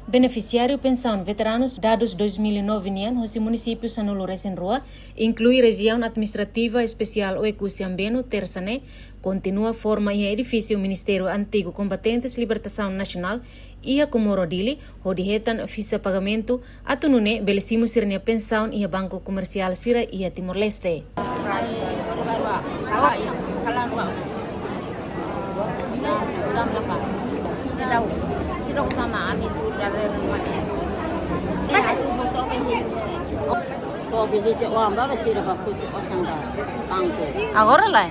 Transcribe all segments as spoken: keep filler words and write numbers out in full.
Benefisiáriu pensaun veteranus dadus dois mil e nove nian hosi munisípiu sanulu-resin-rua, inklui Rejiaun Administrativa Espesiál Oekusi Ambenu, Tersa ne'e, kontinua forma iha edifísiu Ministériu Antigu Kombatentes Libertasaun Nasionál, iha Comoro, Dili, hodi hetan fixa pagamentu, atu nune'e bele simu sira-nia pensaun iha banku komersiál sira iha Timor-Leste. Agora lae.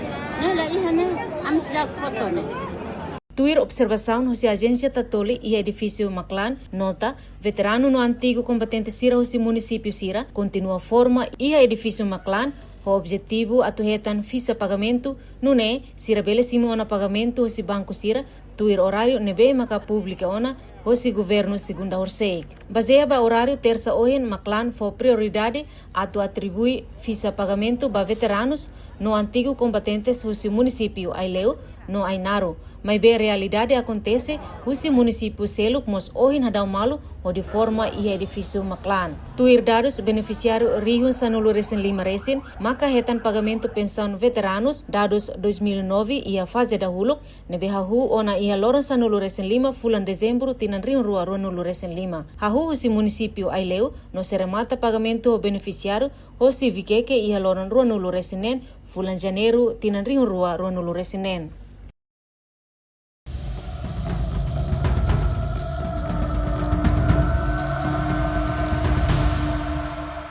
Tuir observasaun hosi ajénsia Tatoli iha edifísiu Maclan, nota, veteranu no antigu kombatente sira hosi munisípiu sira kontinua forma iha edifísiu Maclan, ho objetivu atu hetan fixa pagamentu, nune'e sira bele simu ona pagamentu hosi banku sira, tuir oráriu ne'ebé maka publika ona hosi governu segunda horisehik. Bazeia ba oráriu Tersa ohin, Maclan fó prioridade atu atribui fixa pagamentu ba veteranus no antigu kombatentes hosi munisípiu Aileu no Ainaro, maibé realidade akontese husi munisípiu seluk mós ohin hadau malu hodi forma iha edifísiu Maclan. Tuir dadus, benefisiáriu rihun sanulu-resin-lima resin maka hetan pagamentu pensaun veteranus dadus dois mil e nove iha faze dahuluk, ne'ebé hahú ona iha loron sanulu-resin-lima fulan Dezembru tinan rihun rua ruanulu-resin-lima. Hahú husi munisípiu Aileu no sei remata pagamentu ho benefisiáriu hosi Vikeke iha loron ruanulu-resin-neen fulan Janeiru tinan rihun rua ruanulu-resin-neen.